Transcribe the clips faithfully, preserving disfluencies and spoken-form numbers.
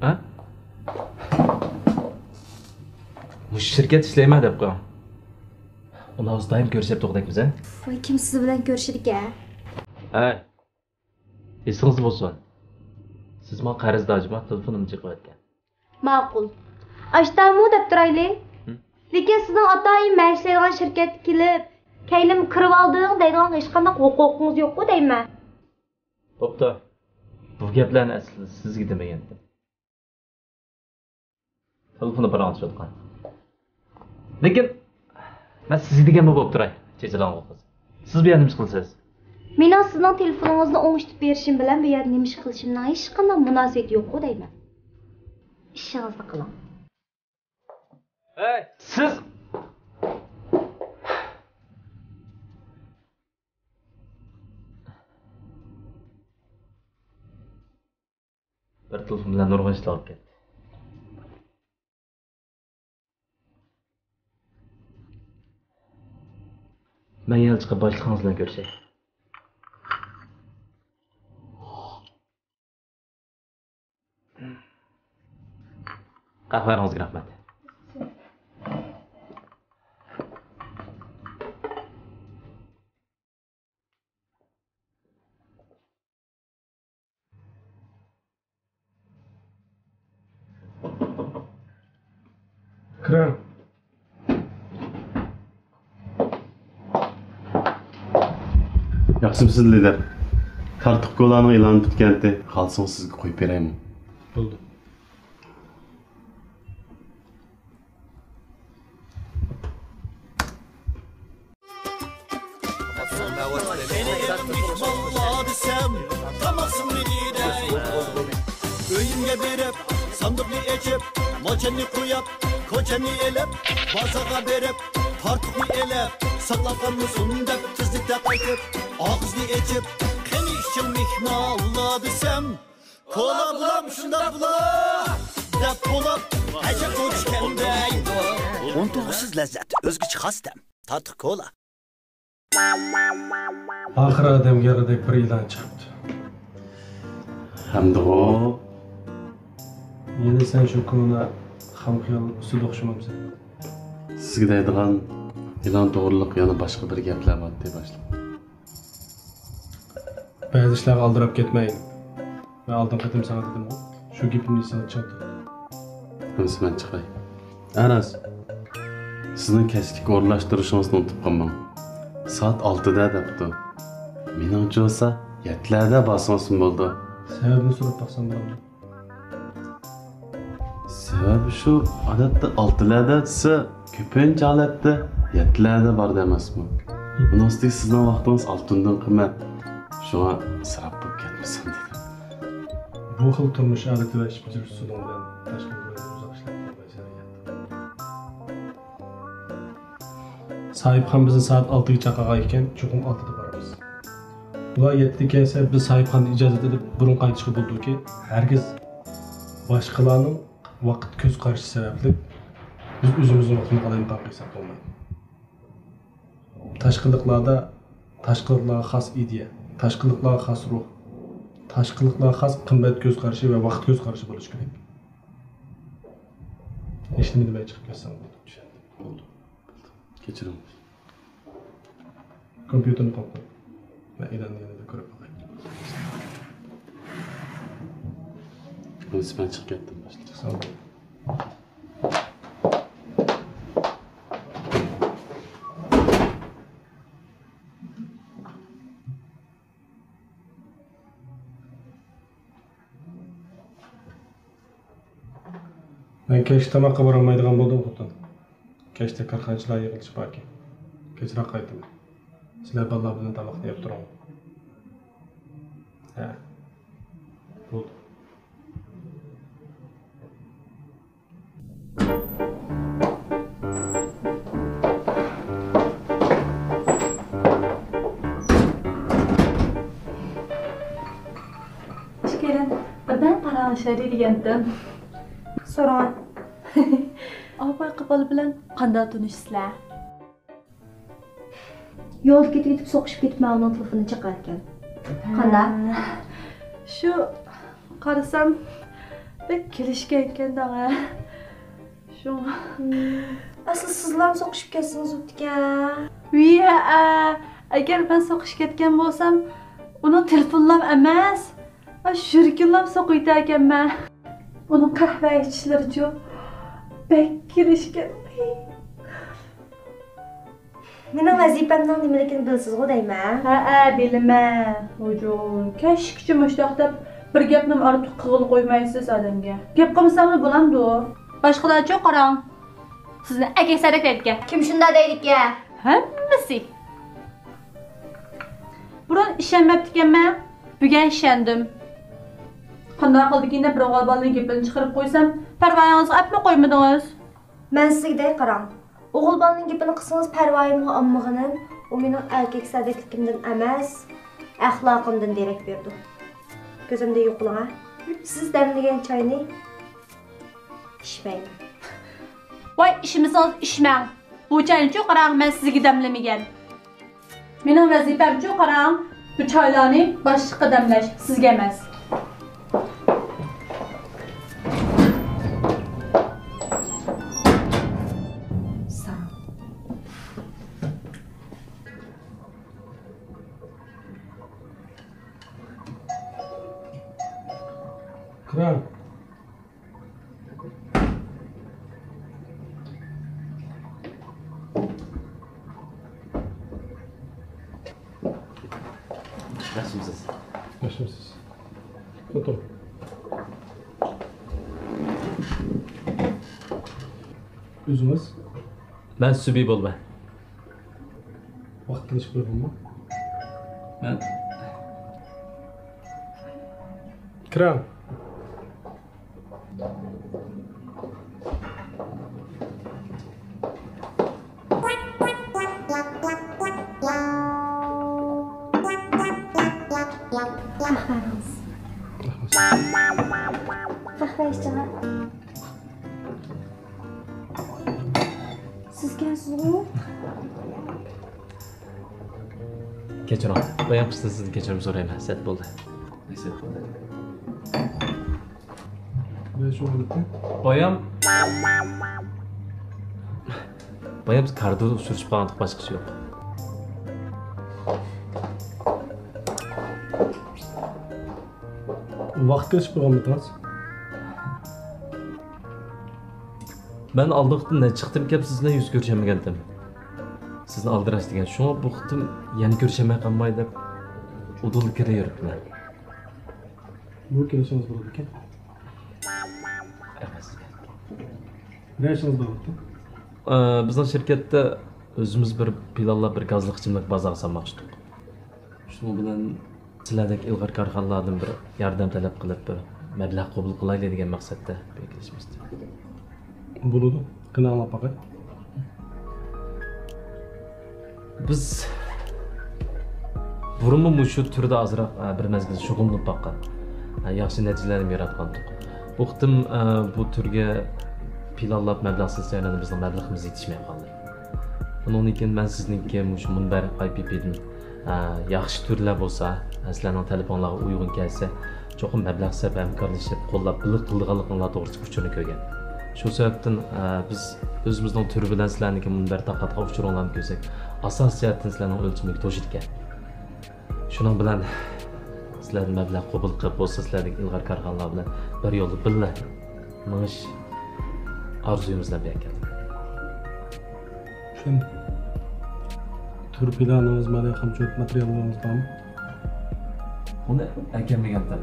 ھە؟ مۇشۇ شىركەت ئىشلەيمەن دەپ قويۇڭ. ئۇنىڭ دائىم كۆرۈشۈپ تۇردەكمىز، ھە؟ ۋاي، كىم سىز بىلەن كۆرۈشىدىكەن؟ ھەي، ئېسىڭىزدە بولسۇن. سىز ماڭا قەرزدار جۇما، تېلېفونۇمنى چېقىۋەتكەن. ماقۇل. ئاشتامۇ دەپ تۇرايلى. ھىم. لېكىن سىزنىڭ ئاتايىن مەن ئىشلەيدىغان شىركەتكە كېلىپ، كەينىمگە كىرىۋالدىڭ دەيدىغان ھېچقانداق ھوقۇقىڭىز يوققۇ دەيمەن. بوپتۇ. بۇ گەپلەرنى ئەسلىدە سىزگە دېمىگەنتىم. تېلېفون ئاپپاراتىڭىز چاتقان. لېكىن مەن سىزگە دېگەنمۇ بولۇپ تۇراي، چېچىلاڭغۇ قىز. سىز بۇ يەردە نېمە ئىش قىلىسىز؟ مېنىڭ سىزنىڭ تېلېفونىڭىزنى ئوڭشىتىپ بېرىشىم بىلەن بۇ يەردە نېمە ئىش قىلىشىمنىڭ ھېچقانداق مۇناسىۋىتى يوققۇ دەيمەن. ئىشىڭىزنى قىلىڭ. ھەي، سىز! بىر تېلېفون بىلەن نۇرغۇن ئىشلار بولۇپ كەتتى. مەن يەنە چىقىپ باشلىقىڭىز بىلەن كۆرۈشەي. قەھۋەڭىزگە رەھمەت. كىرىڭ. ياخشىمۇسىز، لىدېر؟ تارتۇق كولانىڭ ئېلانى پۈتكەنتى. خالىسىڭىز سىزگە قويۇپ بېرەيمۇ؟ بولدى. قېنى ئېلىڭ مېھمانلار دېسەم، تاماقسىڭ مېنى دەي. ئۆيۈمگە بېرىپ، ساندۇقنى ئېچىپ، موچەننى قويۇپ، كوچەننى ئېلىپ، بازارغا بېرىپ، تارتۇقنى ئېلىپ، ساقلاپ قالمىسۇن دەپ تېزلىكتە قايتىپ، ئاغزىنى ئېچىپ، قېنى ئىچىڭ مېھمانلار دېسەم، كولا بۇلام شۇنداق بۇلا دەپ بولۇپ، ئەجەب بۇ ئىكەن دەيدۇ. ئۇنتۇلغۇسىز لەززەت، ئۆزگىچە خاس تەم. تارتۇق كولا. ئاخىر ئادەمگە يارىدەك بىر ئېلان چىقىپتۇ. ھەمدىغۇ. يەنە سەن شۇ كونا خام خىيال ئۈستىدە ئوخشىمامسەن؟ سىزگە دەيدىغان ئېلان توغرىلىق يەنە باشقا بىر گەپلەر بارتى، باشلىق. بەزى ئىشلارغا ئالدىراپ كەتمەي. مەن ئالدىنقى قېتىم ساڭا دېدىمغۇ، شۇ گېپىمنى ئېسىڭدە چىڭ تۇت. ئەمىسە مەن چىقاي. ئەنەس، سىزنىڭ كەچلىك ئورۇنلاشتۇرۇشىڭىزنى ئۇنتۇپ قالماڭ. سائەت ئالتىدە دەپتۇ. مېنىڭچە بولسا يەتتىلەردە بارسىڭىزمۇ بولىدۇ. سەۋەبىنى سوراپ باقسام بولامدۇ؟ سەۋەبى شۇ، ئادەتتە ئالتىلەردە دېسە، كۆپىنچە ھالەتتە يەتتىلەردە بارىدۇ ئەمەسمۇ؟ بۇنىڭ ئۈستىگە سىزنىڭ ۋاقتىڭىز ئالتۇندىن قىممەت. شۇڭا ئىسراپ بولۇپ كەتمىسۇن دېدىم. بۇ خىل تۇرمۇش ئادىتى ۋە ئىش بېجىرىش ئۇسۇلۇڭ بىلەن تاشقى دۇنيادا ئۇزاق ئىشلەپ بولمايسەن، ھايات. ساھىبخان بىزنى سائەت ئالتىگە چاقىرغان ئىكەن، چوقۇم ئالتىدا بارىمىز. ئۇلار يەتتىدە كەلسە، بىز ساھىبخاندىن ئىجازەت ئېلىپ، بۇرۇن قايتىشقا بولىدۇكى، ھەرگىز باشقىلارنىڭ ۋاقىت كۆز قارىشى سەۋەبلىك بىز ئۆزىمىزنىڭ ۋاقتىنى قالايمىقانغا ھېسابلىمايلى. تاشقىلىقلاردا، تاشقىلىقلارغا خاس ئىدىيە، تاشقىلىقلارغا خاس روھ، تاشقىلىقلارغا خاس قىممەت كۆز قارىشى ۋە ۋاقىت كۆز قارىشى بولۇشى كېرەك. ھېچنېمە دېمەي چىقىپ كەتسەڭ بولىدۇ. چۈشەندىم. بولدى. بولدى. كەچۈرۈڭ. كومپيۇتېرنى قويۇپ قوي. مەن ئېلاننى يەنە بىر كۆرۈپ باقاي. بولسا مەن چىقىپ كەتتىم، باشلىق. ساغ بول. مەن كەچلىك تاماققا بارالمايدىغان بولدۇم، خوتۇن. كەچتە كارخانىچىلار يىغىلىشى باركەن. كەچرەك قايتىمەن. سىلەر بالىلار بىلەن تاماقنى يەپ تۇرۇڭ. ھە. بولدى. ئىككىيلەن بىردەم پاراڭلىشايلى دېگەنتىم. سوراڭ. ئاۋۋالقى بالا بىلەن قانداق تونۇشىسىلەر؟ يولدا كېتىۋېتىپ سوقۇشۇپ كېتىپ، مەن ئۇنىڭ تېلېفونىنى چېقىۋەتكەن. قانداق؟ شۇ، قارىسام، كېلىشكەنكەن دەڭە. شۇڭا. ئەسلى سىزلارمۇ سوقۇشۇپ كەتسىڭىز بوپتىكەن. ۋىي، ھەئە. ئەگەر مەن سوقۇشۇپ كەتكەن بولسام، ئۇنىڭ تېلېفونلام ئەمەس، ئا، يۈرىكىنلام سوقۇۋېتەركەنمەن. ئۇنىڭ قەھۋە ئىچىشلىرىچۇ بەك كېلىشكەن. مېنىڭ ۋەزىپەمنىڭ نېمىلىكىنى بىلىسىزغۇ دەيمەن. ھەئە، بىلىمەن. ھۇجۇم، كەچكىچە مۇشۇنداق دەپ بىر گەپنىمۇ ئارتۇق قىلغىلى قويمايسىز ئادەمگە. گەپ قىلمىساملا بولامدۇ؟ باشقىلارچۇ قاراڭ. سىزنى ئەكەسەدەك دەيدىكەن. كىم شۇنداق دەيدىكەن؟ ھەممىسى. بۇرۇن ئىشەنمەپتىكەنمەن، بۈگۈن ئىشەندىم. قانداق قىلدىكىن دەپ بىر ئوغۇل بالىنىڭ گېپىنى چىقىرىپ قويسام، پەرۋايىڭىزغا ئەپمۇ قويمىدىڭىز. مەن سىزگە دەي قاراڭ. ئوغۇل بالىنىڭ گېپىنى قىلسىڭىز پەرۋايىمغا ئالمىغىنىم، ئۇ مېنىڭ ئەركەك سەدەكلىكىمدىن ئەمەس، ئەخلاقىمدىن دېرەك بېرىدۇ. كۆزۈمدىن يوقىلىڭ ھە. سىز دەملىگەن چاينى ئىچمەيمەن. ۋاي، ئىچمىسىڭىز ئىچمەڭ. بۇ چاينىچۇ قاراڭ، مەن سىزگە دەملىمىگەن. مېنىڭ ۋەزىپەمچۇ قاراڭ، بۇ چايلارنى باشلىققا دەملەش، سىزگە ئەمەس. كىرىڭ. ياخشىمۇسىز؟ ياخشىمۇسىز؟ ئولتۇرۇڭ. ئۆزىڭىز؟ مەن سۈبھى بولىمەن. ۋاقىت كېلىشىپ قويغانمۇ؟ مەن. كىرىڭ. قەھۋەڭىز. قەھۋە ئىچىڭە. سىزكەنسىزغۇ؟ كەچۈرۈڭ. بايام قىستىن سىزدىن كەچۈرۈم سورايمەن. سەت بولدى. سەت بولدى. بايام. بايام كاردا ئۇچرىشىپ قالغاندىن باشقىسى يوق. ۋاقىت كېلىشىپ قالغانمىدىڭىز؟ مەن ئالدىنقى قېتىم نەچچە قېتىم كەپ سىز بىلەن يۈز كۆرۈشەلمىگەنتىم. سىزنى ئالدىراش دېگەن. شۇڭا بۇ قېتىم يەنە كۆرۈشەلمەي قالماي دەپ ئۇدۇل كىرە يۈرۈپتىمەن. بۇ كېلىشىڭىز بولىدىكەن. رەھمەت سىزگە. نېمە ئىشىڭىز بار بولۇپتۇ؟ ئە، بىزنىڭ شىركەتتە ئۆزىمىز بىر پىلانلاپ بىر گازلىق ئىچىملىك بازارغا سالماقچىدۇق. شۇنىڭ بىلەن سىلەردەك ئىلغار كارخانىلاردىن بىر ياردەم تەلەپ قىلىپ، بىر مەبلەغ قوبۇل قىلايلى دېگەن مەقسەتتە بىر كېلىشىمىز. بولىدۇ. قېنى ئاڭلاپ باقاي. بىز بۇرۇنمۇ مۇشۇ تۈردە ئازراق، ئە، بىر مەزگىل شۇغۇللىنىپ باققان. ئە، ياخشى نەتىجىلەرنى ياراتقانتۇق. بۇ قېتىم، ئە، بۇ تۈرگە پىلانلاپ مەبلەغ سېلىش جەريانىدا بىزنىڭ مەبلىغىمىز يېتىشمەي قالدى. ئۇنىڭدىن كېيىن مەن سىزنىڭكى مۇشۇ مۇنبەر ئاي پى پىدىن، ئە، ياخشى تۈرلەر بولسا، ئە، سىلەرنىڭ تەلىپىڭلارغا ئۇيغۇن كەلسە، چوقۇم مەبلەغ سەپ ھەمكارلىشىپ، قوللاپ، بىللە قىلىدىغانلىقىڭلار توغرىسىدىكى ئۇچۇرنى كۆرگەن. شۇ سەۋەبتىن، ئە، بىز ئۆزىمىزنىڭ تۈرى بىلەن سىلەرنىڭكى مۇنبەر تارقاتقان ئۇچۇرۇڭلارنى كۆرسەك، ئاساسىي جەھەتتىن سىلەرنىڭ ئۆلچىمىگە توشىدىكەن. شۇنىڭ بىلەن سىلەردىن مەبلەغ قوبۇل قىلىپ، بولسا سىلەردىكى ئىلغار كارخانىلار بىلەن بىر يولدا بىللە مېڭىش ئارزۇيىمىز بىلەن بۇ يەرگە كەلدىم. چۈشەندىم. تۈر پىلانىڭىز، مالىيە خامچوت ماتېرىياللىرىڭىز بارمۇ؟ ئۇنى ئەكەلمىگەنتىم.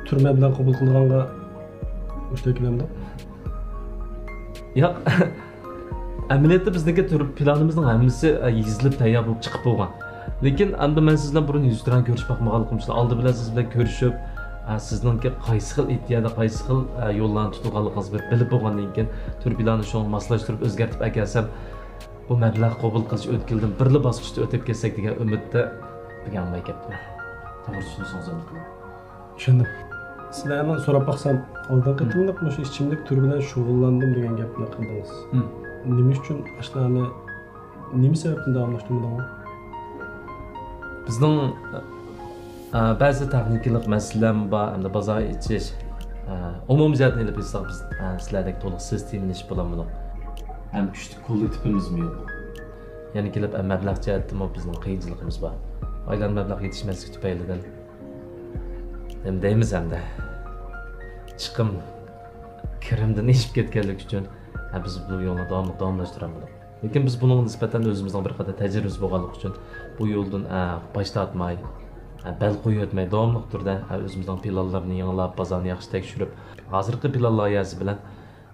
تۈر مەبلەغ قوبۇل قىلىدىغانغا مۇشۇنداق كېلەمدۇ؟ ياق. ئەمەلىيەتتە بىزنىڭكى تۈر پىلانىمىزنىڭ ھەممىسى، ئە، يېزىلىپ تەييار بولۇپ چىقىپ بولغان. لېكىن ئەمدى مەن سىز بىلەن بۇرۇن يۈزتۇرا كۆرۈشۈپ باقمىغانلىقىم ئۈچۈن ئالدى بىلەن سىز بىلەن كۆرۈشۈپ، ئە، سىزنىڭكى قايسى خىل ئىدىيەدە، قايسى خىل، ئە، يوللارنى تۇتىدىغانلىقىڭىزنى بىر بىلىپ بولغاندىن كېيىن، تۈر پىلاننى شۇڭا ماسلاشتۇرۇپ ئۆزگەرتىپ ئەكەلسەم، بۇ مەبلەغ قوبۇل قىلىش ئۆتكىلىدىن بىرلا باسقۇچتا ئۆتۈپ كەتسەك دېگەن ئۈمىدتە بۈگۈن ئالماي كەتتىم. توغرا چۈشىنىسىڭىز ئۈمىد قىلىمەن. چۈشەندىم. سىلەردىن سوراپ باقسام، ئالدىنقى قېتىملىق مۇشۇ ئىچىملىك تۈرى بىلەن شۇغۇللاندىم دېگەن گەپنى قىلدىڭىز. نېمە ئۈچۈن ئاشۇلارنى، نېمە سەۋەبتىن داۋاملاشتۇرمىدىڭلار؟ بىزنىڭ، ئە، بەزى تېخنىكىلىق مەسىلىلەرمۇ بار، ئەمدى بازار ئېچىش، ئە، ئومۇمىي جەھەتتىن ئېلىپ ئېيتساق، بىز، ئە، سىلەردەك تولۇق سىستېمىلىشىپ بولالمىدۇق. ھەم كۈچلۈك كوللېكتىپىمىزمۇ يوق. يەنە كېلىپ، ئە، مەبلەغ جەھەتتىمۇ بىزنىڭ قىيىنچىلىقىمىز بار. ئايلانما مەبلەغ يېتىشمەسلىكى تۈپەيلىدىن، نېمە دەيمىز ئەمدى؟ چىقىم كىرىمدىن ئېشىپ كەتكەنلىكى ئۈچۈن، ھە، بىز بۇ يولنى داۋاملىق داۋاملاشتۇرالمىدۇق. لېكىن بىز بۇنىڭغا نىسبەتەن ئۆزىمىزنىڭ بىر قەدەر تەجرىبىسى بولغانلىقى ئۈچۈن، بۇ يولدىن، ئە، باش تارتماي، ئە، بەل قويۇۋەتمەي، داۋاملىق تۈردە، ئە، ئۆزىمىزنىڭ پىلانلىرىنى يېڭىلاپ، بازارنى ياخشى تەكشۈرۈپ، ھازىرقى پىلان لايىھەسى بىلەن،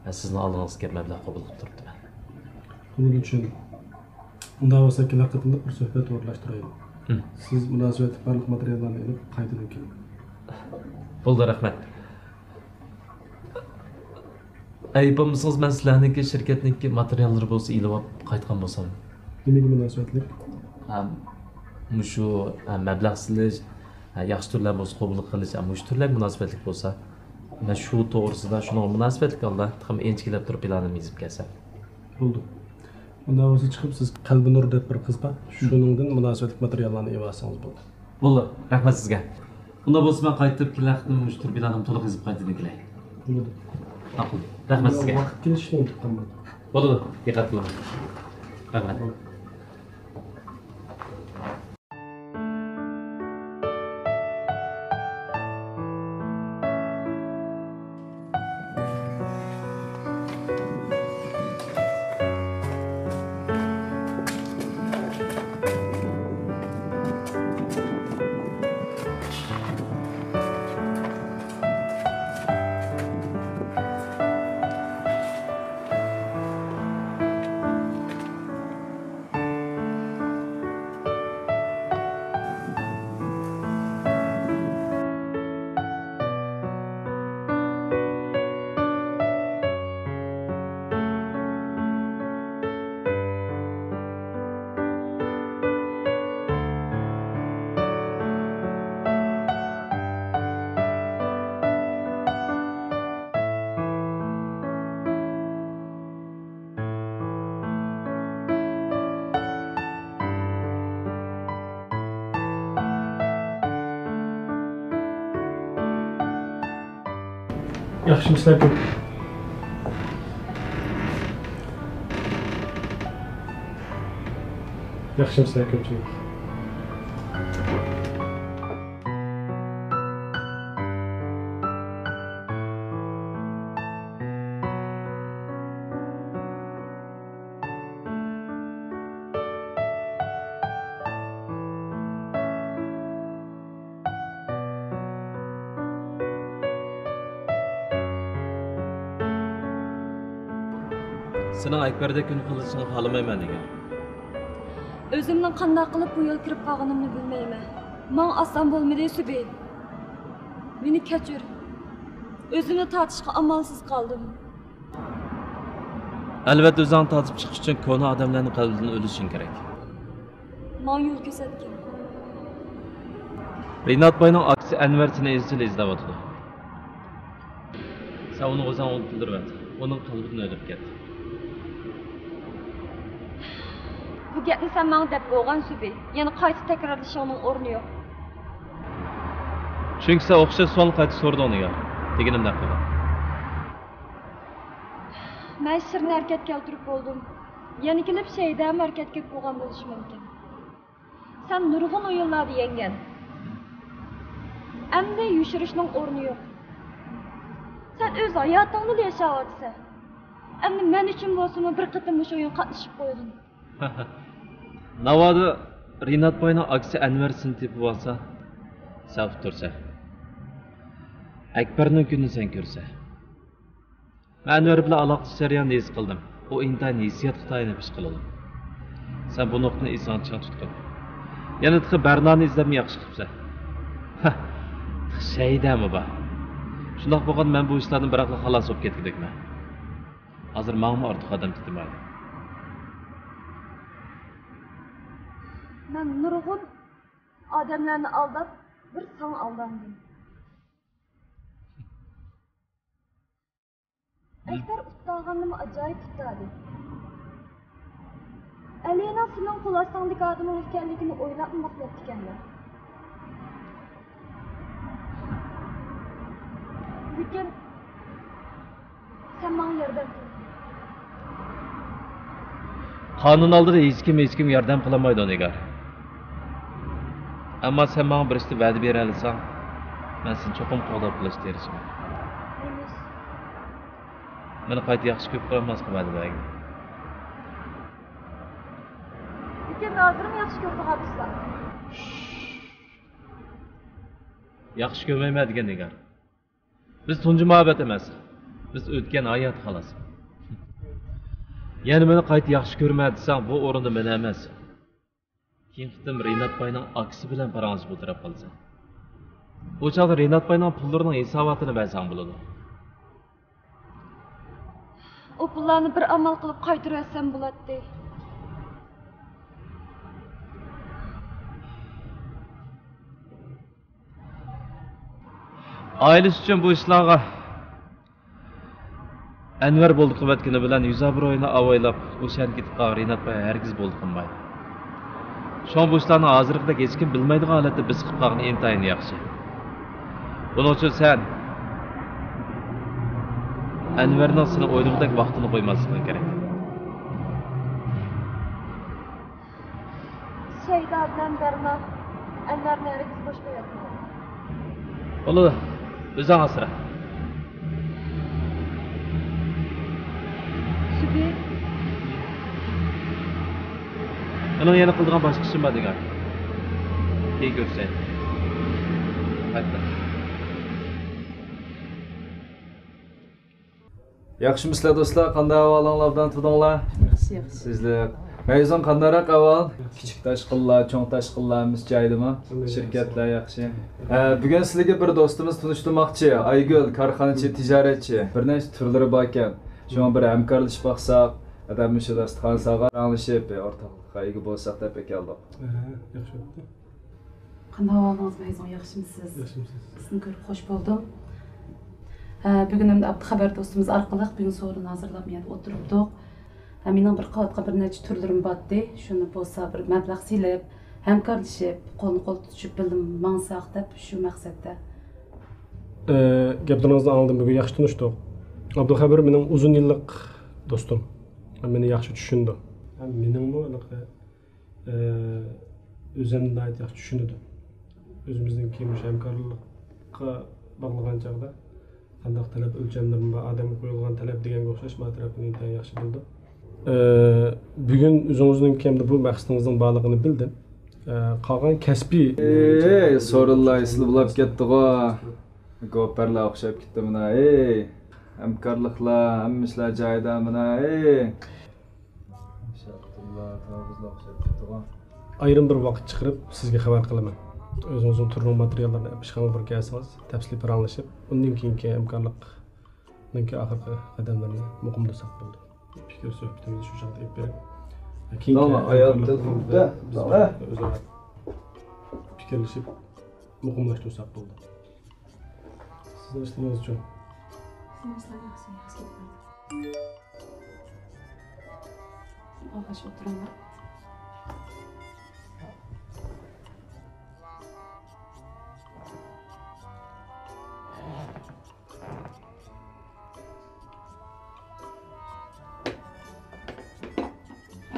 ئە، سىزنىڭ ئالدىڭىزغا كېلىپ مەبلەغ قوبۇل قىلىپ تۇرۇپتىمەن. بۇنىڭدىن چۈشەندىم. ئۇنداق بولسا، كېلەر قېتىملىق بىر سۆھبەت ئورۇنلاشتۇرايلى. ھىم. سىز مۇناسىۋەتلىك بارلىق ماتېرىياللارنى ئېلىپ، قايتىدىن كېلىڭ. بولدى، رەھمەت. ئەيىب بولمىسىڭىز، مەن سىلەرنىڭكى شىركەتنىڭكى ماتېرىياللىرى بولسا ئېلىۋاپ قايتقان بولسام. نېمىگە مۇناسىۋەتلىك؟ ھە، مۇشۇ، ھە، مەبلەغ سېلىش، ھە، ياخشى تۈرلەر بولسا قوبۇل قىلىش، ھە، مۇشۇ تۈرلەرگە مۇناسىۋەتلىك بولسا، مەن شۇ توغرىسىدا شۇنىڭغا مۇناسىۋەتلىك ھالدا تېخىمۇ ئىنچىكىلەپ تۇرۇپ پىلانىمنى يېزىپ كەلسەم. بولدى. ئۇنداق بولسا چىقىپ سىز قەلبىنۇر دەپ بىر قىز بار، شۇنىڭدىن مۇناسىۋەتلىك ماتېرىياللارنى ئېلىۋالسىڭىز بولدى. بولدى، رەھمەت سىزگە. ئۇنداق بولسا مەن قايتىپ كېلەر قېتىم مۇشۇ تۈر پىلانىمنى تولۇق يېزىپ قايتىدىن كېلەي. بولىدۇ. ماقۇل. رەھمەت سىزگە. ۋاقىت كېلىشىنى ئۇنتۇپ قالماڭ. بولىدۇ، دىققەت قىلىمەن. رەھمەت. ياخشىمۇسىلەر كۆپ؟ ياخشىمۇسىلەر كۆپچىلىك؟ سېنىڭ ئەكبەردەك كۈن قىلىشىڭنى خالىمايمەن، نىگار. ئۆزۈمنىڭ قانداق قىلىپ بۇ يول كىرىپ قالغىنىمنى بىلمەيمەن. ماڭا ئاسان بولمىدى، سۈبى. مېنى كەچۈر. ئۆزۈمنى تارتىشقا ئامالسىز قالدىم. ئەلۋەتتە، ئۆزۈڭنى تارتىپ چىقىش ئۈچۈن كونا ئادەملەرنى قەلبىدىن ئۆلۈشۈڭ كېرەك. ماڭا يول كۆرسەتكىن. رىنات باينىڭ ئاكىسى ئەنۋەر سېنى ئىزچىل ئىزدەۋاتىدۇ. سەن ئۇنى ئۆزۈڭ ئۇنتۇلدۇرۇۋەت. ئۇنىڭ قەلبىدىن ئۆلۈپ كەت. بۇ گەپنى سەن ماڭا دەپ بولغان، سۈبى. يەنە قايتا تەكرارلىشىڭنىڭ ئورنى يوق. چۈنكى سەن ئوخشاش سوئالنى قايتا سورىدىڭ، نىگار. دېگىنىمدەك قىلغىن. مەن شىرنى ھەرىكەتكە كەلتۈرۈپ بولدۇم. يەنە كېلىپ شەيدەمۇ ھەرىكەتكە كەلتۈرۈپ بولغان بولۇشى مۇمكىن. سەن نۇرغۇن ئويۇنلاردا يەڭگەن. ئەمدى يوشۇرۇشنىڭ ئورنى يوق. سەن ئۆز ھاياتىڭنىلا ياشاۋاتىسەن. ئەمدى مەن ئۈچۈن بولسىمۇ بىر قېتىم مۇشۇ ئويۇنغا قاتنىشىپ قويغىن. ناۋادا رىنات باينىڭ ئاكىسى ئەنۋەر سېنى تېپىۋالسا، سەن ئۇتتۇرىسەن. ئەكبەرنىڭ كۈنىنى سەن كۆرىسەن. مەن ئەنۋەر بىلەن ئالاقىلىشىش جەريانىدا ھېس قىلدىم، ئۇ ئىنتايىن ھېسسىياتقا تايىنىپ ئىش قىلىدۇ. سەن بۇ نۇقتىنى ئېسىڭدە چىڭ تۇتقىن. يەنە تېخى بەرنانى ئىزدەپمۇ ياخشى قىپسەن. ھە، تېخى شەيدەمۇ بار. شۇنداق بولغان، مەن بۇ ئىشلاردىن بىراقلا خالاس بولۇپ كەتكۈدەكمەن. ھازىر ماڭىمۇ ئارتۇق ئادەم تېتىمايدۇ. مەن نۇرغۇن ئادەملەرنى ئالداپ، بىر ساڭا ئالداندىم. ئەكبەر ئۇتتالغاننىمۇ ئاجايىپ ئۇتتالدى. ئەلىنىڭ سېنىڭ قول ئاستىڭدىكى ئادىمىڭ ئىكەنلىكىنى ئويلاپمۇ باقماپتىكەنمەن. بۇ لېكىن سەن ماڭا ياردەم قىل. قانۇن ئالدىدا ھېچكىم ھېچكىمگە ياردەم قىلالمايدۇ، نىگار. ئەمما سەن ماڭا بىر ئىشتا ۋەدە بېرەلىسەڭ، مەن سېنى چوقۇم قوغداپ قېلىشقا تىرىشىمەن. نېمە ئىش؟ مېنى قايتا ياخشى كۆرۈپ قالماسقا ۋەدە بەرگىن. لېكىن ھازىرمۇ ياخشى كۆرىدىغان بولسا. ياخشى كۆرمەيمەن دېگەن، نىگار. بىز تۇنجى مۇھەببەت ئەمەس. بىز ئۆتكەن ھايات، خالاس. يەنە مېنى قايتا ياخشى كۆرمە دېسەڭ، بۇ ئورۇندا مېنى ئەمەس، كېيىنكى قېتىم رىنات باينىڭ ئاكىسى بىلەن پاراڭلىشىپ ئولتۇرۇپ قالىسەن. ئۇ چاغدا رىنات باينىڭ پۇللىرىنىڭ ھېساباتىنى بەرسەڭ بولىدۇ. ئۇ پۇللارنى بىر ئامال قىلىپ قايتۇرۇۋەتسەم بولاتتى. ئائىلىسى ئۈچۈن بۇ ئىشلارغا ئەنۋەر بولدى قىلىۋەتكىنى بىلەن يۈز ئابرۇيىنى ئاۋايلاپ، ئۇ شەھەرگە كېتىپ قالغان رىنات باي ھەرگىز بولدى قىلمايدۇ. شۇڭا بۇ ئىشلارنى ھازىرقىدەك ھېچكىم بىلمەيدىغان ھالەتتە بېسىقىپ قالغىنى ئىنتايىن ياخشى. بۇنىڭ ئۈچۈن سەن ئەنۋەرنىڭ سېنى ئويلىغۇدەك ۋاقتىنى قويماسلىقىڭ كېرەك. شەيدا بىلەن بەرنا ئەنۋەرنى ھەرگىز بوش قويۇۋەتمەيدۇ. بولىدۇ، ئۆزۈڭ ئاسرا. سۈبى. ئۇنىڭ يەنە قىلىدىغان باشقا ئىشىم بار، نىگار. كېيىن كۆرۈشەيلى. قايتتىم. ياخشىمۇسىلەر دوستلار؟ قانداق ئەھۋالىڭلار؟ ئوبدان تۇردۇڭلار؟ ياخشى، ياخشى. سىزلەر؟ مەيزۇڭ، قانداقراق ئەھۋال؟ كىچىك تاشقىنلار، چوڭ تاشقىنلار ھەممىسى جايىدىمۇ؟ شىركەتلەر ياخشى. ھە، بۈگۈن سىلەرگە بىر دوستىمىز تونۇشتۇرماقچى. ئايگۈل، كارخانىچى، تىجارەتچى. بىر نەچچە تۈرلىرى باركەن. شۇڭا بىر ھەمكارلىشىپ باقساق، ئادەم مۇشۇ داستىخانغا پاراڭلىشىپ، ئورتاقلىققا ئىگە بولساق دەپ ئەكەلدۇق. ھە، ياخشى بوپتۇ. قانداق ئەھۋالىڭىز مەيزۇڭ، ياخشىمۇسىز؟ ياخشىمۇسىز؟ سىزنى كۆرۈپ خوش بولدۇم. ھە، بۈگۈن ئەمدى ئابدۇخەبەر دوستىمىز ئارقىلىق بۈگۈن سورۇن ھازىرلاپ مۇ يەردە ئولتۇرۇپتۇق. ھە، مېنىڭ بىر قىلىۋاتقان بىر نەچچە تۈرلىرىم بارتتى. شۇنى بولسا بىر مەبلەغ سېلىپ، ھەمكارلىشىپ، قولنى قول تۇتۇشۇپ بىللە ماڭساق دەپ شۇ مەقسەتتە. ئە، گەپلىرىڭىزدىن ئاڭلىدىم، بۈگۈن ياخشى تونۇشتۇق. ئابدۇخەبىر مېنىڭ ئۇزۇن يىللىق دوستۇم. مېنى ياخشى چۈشىنىدۇ. ھەم مېنىڭمۇ ھېلىقى ئۆزۈمنى ناھايىتى ياخشى چۈشىنىدۇ. ئۆزىمىزنىڭكى مۇشۇ ھەمكارلىققا باغلىغان چاغدا قانداق تەلەپ ئۆلچەملىرىمۇ بار، ئادەمگە قويۇلغان تەلەپ دېگەنگە ئوخشاش، ما تەرەپتىن ئىنتايىن ياخشى بىلىدۇ. ئە، بۈگۈن ئۆزىڭىزنىڭكى ئەمدى بۇ مەقسىتىڭىزنىڭ بارلىقىنى بىلدىم. ئە، قالغان كەسپىي ئەي، سورۇنلار ئېسىل بولاپ كەتتىغۇ. گوپەرلەر ئوخشاپ كەتتى مانا، ئەي. ھەمكارلىقلار، ھەممە ئىشلار جايىدا مانا، ئەي. ئايرىم بىر ۋاقىت چىقىرىپ سىزگە خەۋەر قىلىمەن. ئۆزىڭىزنىڭ تۈرلۈك ماتېرىياللارنى ئېلىپ ئىشخانىغا بىر كەلسىڭىز، تەپسىلىي پاراڭلىشىپ، ئۇندىن كېيىنكى ھەمكارلىقنىڭكى ئاخىرقى قەدەملىرىنى مۇقىملىساق بولدى. پىكىر سۆھبىتىمىزنى شۇ چاغدا ئېلىپ بېرىڭ. كېيىنكى داڭلا، ئايال تېلېفون كۈتتى. داڭلا. ئۆزئارا پىكىرلىشىپ مۇقىملاشتۇرساق بولدى. سىزنىڭ ئىشلىرىڭىزچۇ؟ سىزنىڭ ئىشلار ياخشى، ياخشى كېتىپ بارىدۇ. ئاغاش ئولتۇرۇڭلار.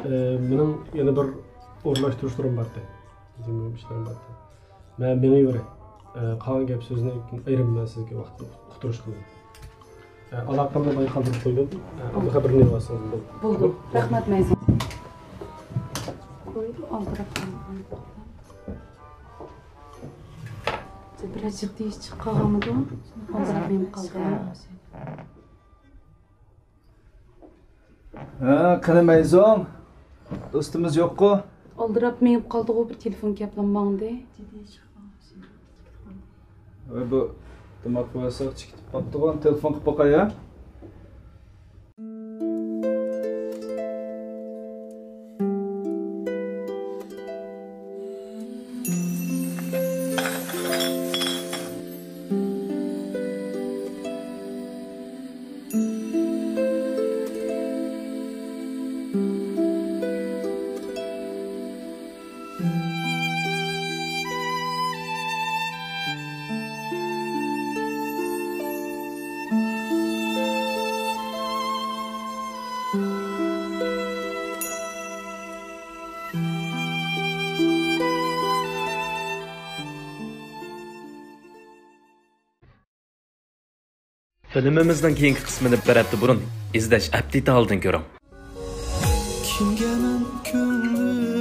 ئە، مېنىڭ يەنە بىر ئورۇنلاشتۇرۇشلىرىم بارتى. مۇھىم ئىشلىرىم بارتى. مەن مېڭىۋېرەي. ئە، قالغان گەپ سۆزنى ئايرىم مەن سىزگە ۋاقىت ئۇقتۇرۇش قىلىمەن. ئە، ئالاقەمنى ماڭا قالدۇرۇپ قويدۇم. ئە، ئابدۇخەبىرنى يازسىڭىز بولدى. بولدى. رەھمەت، مەيزۇڭ. قويدۇم، ئالدىراپ قالمىغان. بىرەر جىق دېيىش چىقىپ قالغانمىدۇ؟ ئالدىراپ مېڭىپ قالدى. ھە، قېنى مەيزۇڭ؟ دوستىمىز يوققۇ؟ ئالدىراپ مېڭىپ قالدىغۇ، بىر تېلېفون كەپلا ماڭدى. ۋاي، بۇ دىماغ بويىسىغا چىقىپ قاپتىغۇ، تېلېفون قىلىپ باقاي ھە. فىلىمىمىزنىڭ كېيىنكى قىسمىنى بىر ھەپتە بۇرۇن ئىزدەش ئاپدېتى ھالىدىن كۆرۈڭ. كىمگە مەن كۆڭلۈم